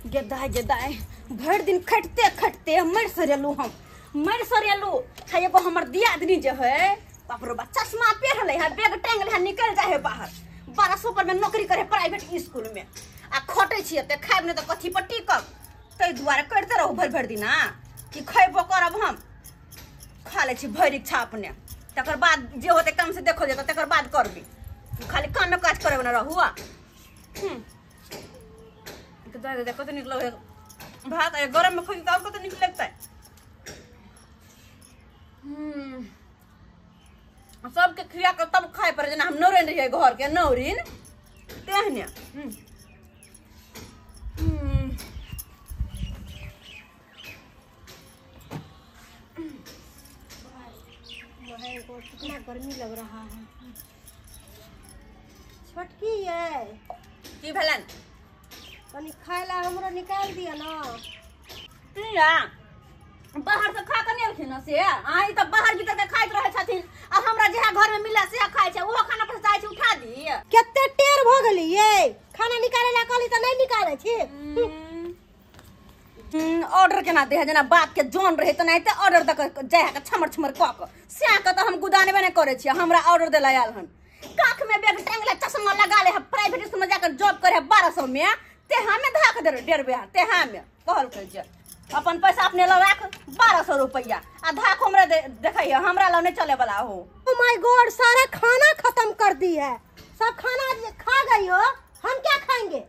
गेदाय गेदाय भरि दिन खटते खटते मरि सरेलू, हम मरि सरेलू। एगो हमर दियादनी जे है बाप रे बा, चश्मा पेहले है, बैग टांगले है, निकल जाए है बाहर। 1200 पर में नौकरी करे प्राइवेट स्कूल में, आ खटै छियै ते खायब नहि तऽ कथी पर टिकब। ताहि दुआरे करिते रहू भरि भरि दिना कि खयबो करब, हम खा लै छी भरि इच्छा अपने, तकर बाद जे होतै काम से देखल जेतै, तकर बाद करबी। खाली कामे काज करे वाला रहू। कते नीक लगै भात, गरम में खोजी तऽ कते नीक लगतै। सबके खिया के तब खाय पड़े, जेना हम नौरिन रहियै घर के नौरिन तेहने। कितना गर्मी लग रहा है। छोटकी ये की भेलन? कनी खाय ला हमरो निकाल दिया ना। किया बाहर से खा के नहि एलखिन से? अहाँ तऽ बाहर भीतर के खाइत रहै छथिन, आ हमरा जेहा घर में मिले से खाइ छै, ओहो खाना पर चाहै छै उठा दी। कते टेर भ गेली ये, खाना निकाले ला कहली तऽ नहीं निकाले छी। ऑर्डर केना दे है, जेना बाप के जौन रहे तऽ नहि ऑर्डर दऽ के जाय के छमर छमर कऽ के से के तऽ हम गुदानबे नहि करै छियै। हमरा ऑर्डर देला आयल हन, काख में बैग टांगले चश्मा लगा ले है, प्राइवेट स्कूल में जाकर जॉब करे है 1200 में, तेहा में धाक दे डेढ़ तेहा में कहलकै जे अपन पैसा अपने लग राख 1200 रुपया आ धाक हमरा देखै है, हमरा लग नहीं चले वाला हो। ओ my God, सारा खाना खत्म कर दी है, सब खाना खा गई हो, हम क्या खाएंगे?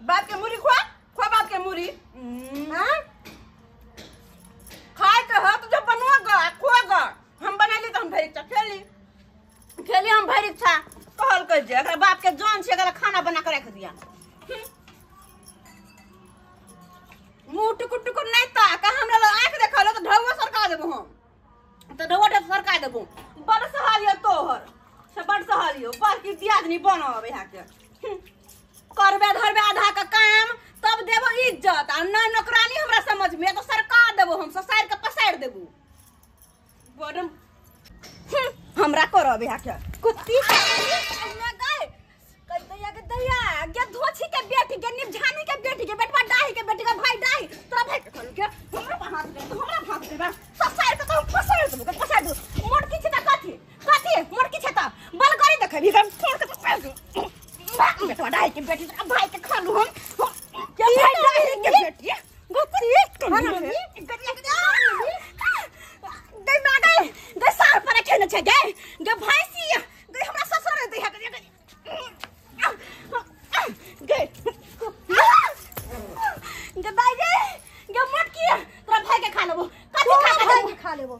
बाप के मुरी खुआ खुआ, बाप के मुरी हां खाए के हो तो जो बनवा ग खुआ ग, हम बनैली त हम भरि इच्छा खेली खेली, हम भरि इच्छा कहलकै जे एकरा बाप के जान छै, एकरा खाना बना के राख दिया। मुँह टुकुर टुकुर नहीं ताक, हमरा लग आँख देखल तो ढौआ सरका देबो हम, तो ढौआ सरका देबो। बड़ सहालियो तोहर से, बड़ सहालियो बड़की दियादनी बनब यहाँ के, करबे धरबे आधा के काम तब देबो इज्जत, आ नहीं नौकरानी हमरा समझ में तो सरका देबो हम, ससारि के पसारि देबो। बड़ हमरा करब यहाँ के कुत्ती दैया गे धोछी के बेटी गे निमझानी के बेटी गे बेटवा डाही के बेटी के भाई डाही तोरा भाई के खोल के हमरा पर हाथ दे, हमरा हाथ दे ससार के तो हम पसार देबो के पसार दे। मोटकी छै त कथी कथी मोटकी छै त बलगरी देखबी हम छोड़ के पसार दे। बेटवा डाही के बेटी तोरा भाई के खालू हम के भाई डाही के बेटी गुत्ती गई मां गई गई सार पर खेने छै गे गे भैंसी गई हमरा ससुर दे है गे गे दाई गे गे मोटकी तोरा भाई के खा लेबो, कथी खा के भाई के खा लेबो।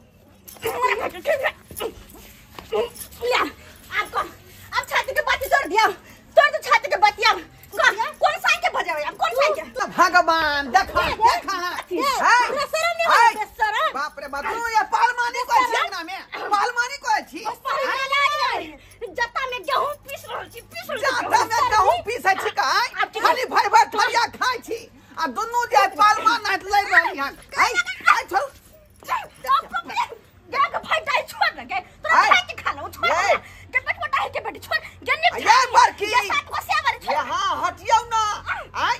लिया आप कौन अब छाती के बाती तोड़ दिया, तोड़ दो छाती के बाती। अब कौन साइन के बजावे, अब कौन साइन के? भगवान देखा देखा हमरा शरम नहीं होय शरम। बाप रे बाप, तू ये पहलवानी कोइ छी अंगना में, पहलवानी कोइ छी? जत्ता में गेहूं पीस रहल छी, पीस रहल छी जत्ता में गेहूं पीसै छी काय? खाली भर भर थरिया खाइ छी आ दुनू जे पहलवान नाच लड़ रहल हन। आई आई छोड़ गे के भाई डाई छोड़ न गे तोरा भाई के खा लो छोड़ गे बेटवा डाई के बेटी छोड़ गे ने ये बड़की ये सात को से बारी छोड़। हां हटियौ ना, आई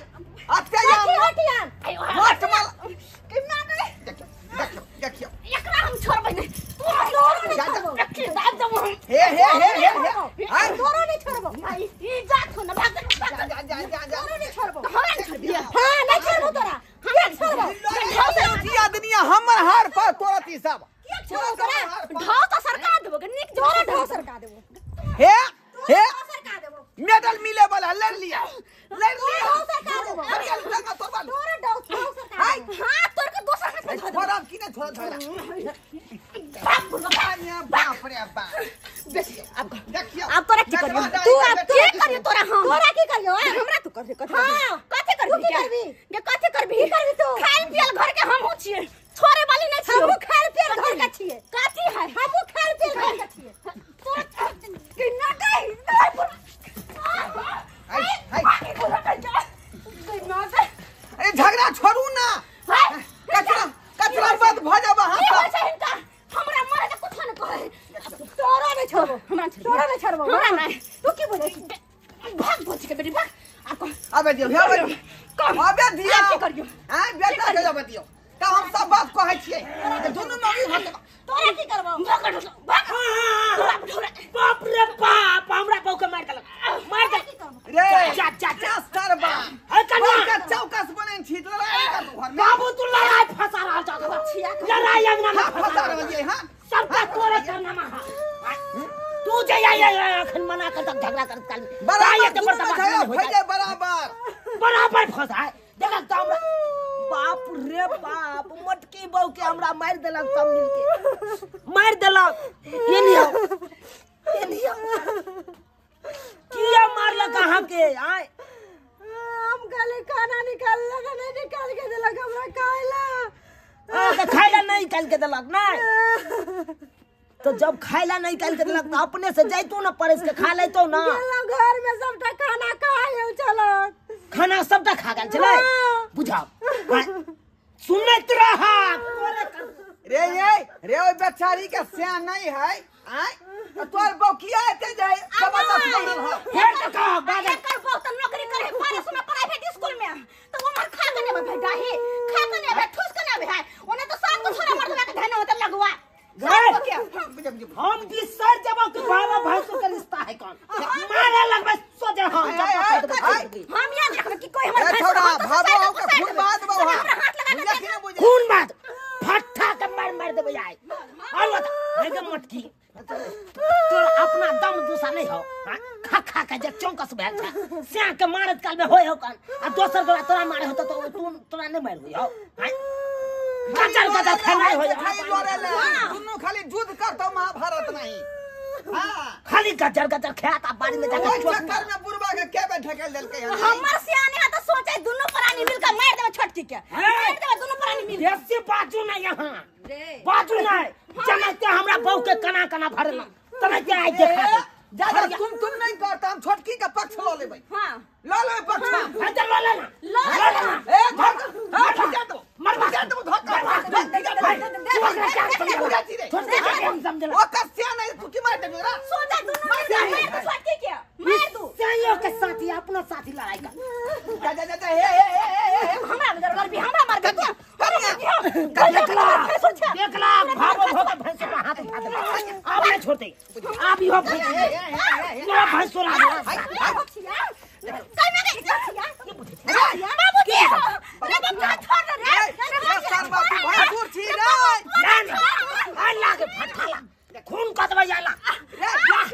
हटिया हटिया हट माल के ना गए। देखियो देखियो देखियो एकरा हम छोड़बै नै, तोरा छोड़ रखी दाब दबो हम। हे हे हे हे आई तोरा नहीं छोड़बो, आई ई जात हो ना भाग जा जा जा जा, तोरा नहीं छोड़बो, हमरा नहीं छोड़बी। हां नहीं छोड़बो तोरा, हमरा नहीं छोड़बो। आदमी हमर हार पर तोरत ई सब छोड़ो तोरा ढाव तो सरका देबो के नीक तोरा ढाव सरका देबो। हे हे सरका देबो, मेडल मिले वाला लड़ लिया लड़ लिया, ढाव सरका देबो, तोरा ढाव सरका। हां तोर के दोसर हाथ में धर छोड़ा की ने छोड़ा धरा बाप रे बाप रे बाप। बेसी अब देखियो अब तोरा की करियो तू, अब की करियो तोरा हम, तोरा की करियो हमरा तू करबी कथि? हां कथि करबी करबी गे कथि करबी करबी तू? खाइल पियल घर के हम हो छियै, छोड़े वाली नहीं छियै। हमहू खाइल पियल घर के छियै। कथि है? हमहू खाइल पियल घर के छियै। तोरा के ना गई नहीं पूरा आई आई ना गई। अरे झगड़ा छोड़ू ना, कचरा कचरा मत भ जाबा। हां की होय छै हिनका? हमरा मरे के कुछ न कहे। तोरा नहीं छोड़बो, हमरा छोड़बो, तोरा नहीं छोड़बो, हमरा नहीं। तू की बोलै? भाग भोज के बेटी भाग। अबे दियो, अबे दियो, अबे दियो। करियो हां बेटा के जब दियो त हम सब बात कहै छियै दुनु मौगी घर तोरा की करबो भाग भाग बाप रे बाप हमरा बहू के मार देलक मार देलक रे जा जा जा सरबा है कन्या के चौकस बनेन छी लड़ाई कर घर में बाबू तू लड़ाई फंसा रहल छ लड़ाई अंगना में फंसा रहल छै। हां सबका तोरे करनामा तू जे या अखन मना कर तक झगड़ा कर काल बराबर हो जाए बराबर बराबर फंसा देखक त हमरा बाप रे बाप मोटकी बहू के हमरा मार देलक सब मिल के मार देलक एनियो एनियो किया मारलक अहाँ के आय हम खाली खाना निकाललक नहीं निकाल के देलक हमरा खाइला त खाइला नहीं निकाल के देलक नहीं तो जब खाइला नहीं निकाल के देलक त अपने से जैतो ना परस के खा लेतो ना घर में सबटा खाना खा गेल छलक खाना सबटा खा गेल छलै बुझाओ सुनैत रहा रे ये रे ओइ बेचारी के सियान नहीं है आय तोर बहू किया एते जाय जबरदस्त बनल ह फेर त कह बाजा एकर बहू त नौकरी करे है सुना प्राइवेट स्कूल में त ओमर खा के ने भाई डाही खा के ने भाई ठुस के ने भाई ओने तो सात को छोरा मर्दवा के धन होत लगवा हम बिसर जब कि बाबा भैंसो के रिश्ता है कौन मारे लगबे सोचे हम हम याद रखब कि कोई हमर छोरा भाबो के खून बाद बहू हाथ लगा के खून बाद फट्टा के मार मार देबे आइ और बता रे मटकी तोर अपना दम दूसरा नहीं हो खा खा के जे चौकस भेल छ स्या के मारत काल में होय हो कन आ दोसर गोला तोरा मारे हो त तू तोरा नहीं मार होय हो गजर गजर खेनाइ हो खाली लड़े ले दुनु खाली युद्ध करतो महाभारत नहीं हां खाली गजर गजर खेत आ बाड़ी में जाके चक्कर में बुढ़वा के के बैठा के देलकै हमर सियाने ह त सोचे दुनु प्राणी मिल के मार देबे छोटकी के मार देबे दुनु प्राणी मिल बेसी बाजू ना यहां बाजू ना जनते हमरा बहू के कना कना भरला तने आइ देखा दे ज्यादा तुम नहीं करता हम छोटकी का पक्ष ल लेबै हां ल लेबै पक्ष हां त ल लेना ल लेना ए धक्का खिचा दो मरवा दो धक्का ओकर सियान है तू की मार देबी रा सोचा दुनु मार दे छोटकी के मार दू सियानो के साथी अपना साथी लड़ाई कर जा जा जा हे हे हे हमरा नजर कर भी हमरा मार दे देखला देखला भागो भागो भैंसो पर हाथ उठा दे आप नहीं छोड़ते आप यो भैंसो ला खून कतबा जाला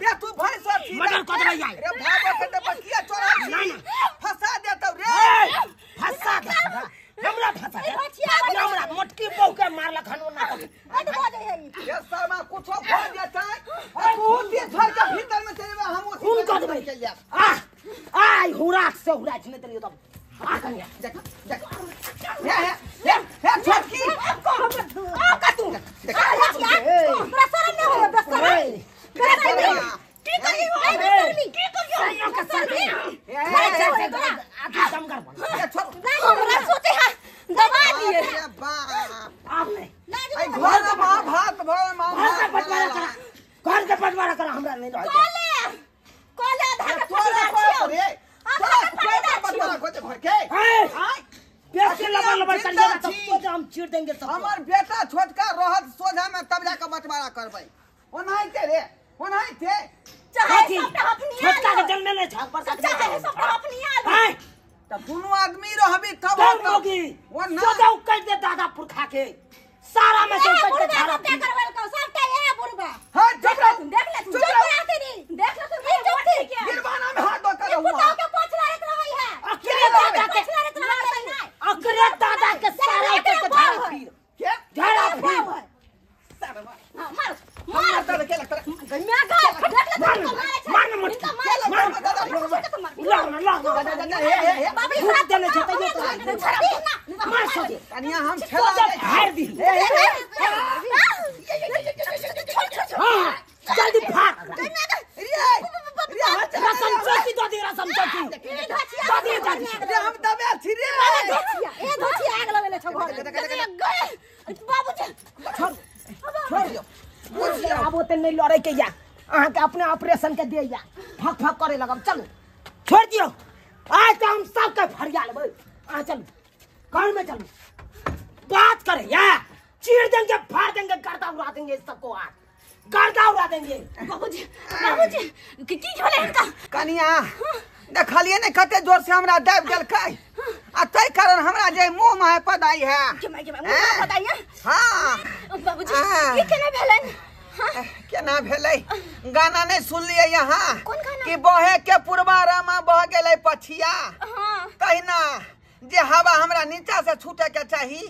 रे तू भैंसो छी मर्डर कतबा जाय रे भागो के त बकिया चोरा छी फंसा देतौ रे फंसा दे हमरा फंसा दे हमरा मोटकी बहू के मारलक हन ओना तक रे शर्मा कुछो भ जेतै आ तू तीर छोड़ के भीतर में चल जेबे हम खून कतबै आ आइ हुराक से हुराक नहि देलियो तब आ कनिया देख देख हे हे हे छोटकी आ का तू तोरा शरम न होय बस की करियो की करियो के साथी हमरा सोचे है दबा दिए आप नहीं आई घर में महाभारत भरल घर के बंटवारा करा घर के बंटवारा करा हमरा नहीं रहे कोले कोले आधा के तोरा पटीदार रे तोरा कोई बंटवारा खोजे घर के हां बेसी लबर लबर करिएगा तब तो हम चीर देंगे सब हमर बेटा छोटका रहत सोझा में तब जाके बंटवारा करबै ओनाहिते रे ओनाहिते चाहे सबटा अपनिया छोटका के जन्मे नहीं छाक पर चाहे सबटा अपनिया हां त दुनु आदमी रहबी तब होगी सोझा उकट दे दादा पुरखा के सारा में से उकट के झाड़ा क्या करवल को सबटा ए बुढ़बा हां चुप रह देख ले तू चुप रह तेरी देख ले तू चुप थी क्या गिरवाना में हाथ धो कर पुताव हुआ के पोछ लारत रहै है अकरे दादा के पोछ लारत रहै है अकरे दादा के सारा उकट के झाड़ा फिर के झाड़ा फिर सरवा हां मार मार तर के लगता गन्या का देख ले तू मारे मार मत मार ला ला ला हे हे हे बाबी खूब देने छे तैयो तो मार सोचे कनिया हम सोचे खेला फाड़ दी हां जल्दी फाड़ रे रे रसम चौकी दो दे रसम चौकी दो दे जल्दी रे हम दबे छी रे ए धोछिया आग लगेले छौ घर बाबूजी छोड़ छोड़ दियो आब ओते नहीं लड़े के या अहाँ के अपने ऑपरेशन के दे या फक फक करे लगब। चलू छोड़ दियो, आज तो हम सबके फरिया लेबै। अहाँ चलू। घर में चलू बात करे या चीर देंगे फाड़ देंगे गर्दा उड़ा देंगे इस सबको आज गर्दा उड़ा देंगे। बाबूजी बाबूजी की भेलै हिनका? कनिया देखलिए ने कते जोर से हमरा दाबि देलकै आ तै कारण हमरा जे मुंह में पदाई है। के my मुंह पदाई है? हां बाबूजी की केना भेलनि? हां केना भेलै? गाना नहीं सुनलिए यहाँ कोन गाना? कि बहे के पुरबा रामा बह गेलै पछिया। हां तहिना जे हवा हमरा नीचा से छूटे के चाही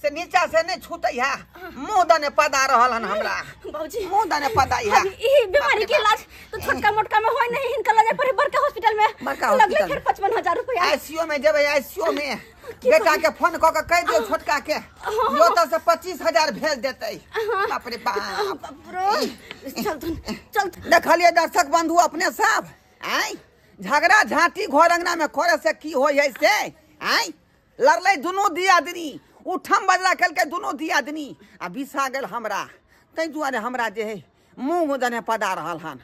से नीचा से नहीं छूटे है, मुंह दने पदा रहल हन हमरा। बाबूजी मुंह दने पदाई है। ई बीमारी के इलाज तो छोटका मोटका में होय नहीं, हिनका लगे पड़े बड़का हॉस्पिटल में लगले फिर 55,000 रुपया। आईसीयू में जेबै, आईसीयू में बेटा के फोन क के कह दियो छोटका के यो त से 25,000 भेज देतै। बाप रे बाप चल चल। देखलिए दर्शक बंधु अपने सब आय झगड़ा झांटी घर अंगना में करे से की होय है से आय लड़लै दुनू दियादनी उठम बजरा कलकै दुनू दियादनी आ बिसा गेल हमरा तै दुआरे हमरा जे है मुँह दने पदा रहल हन।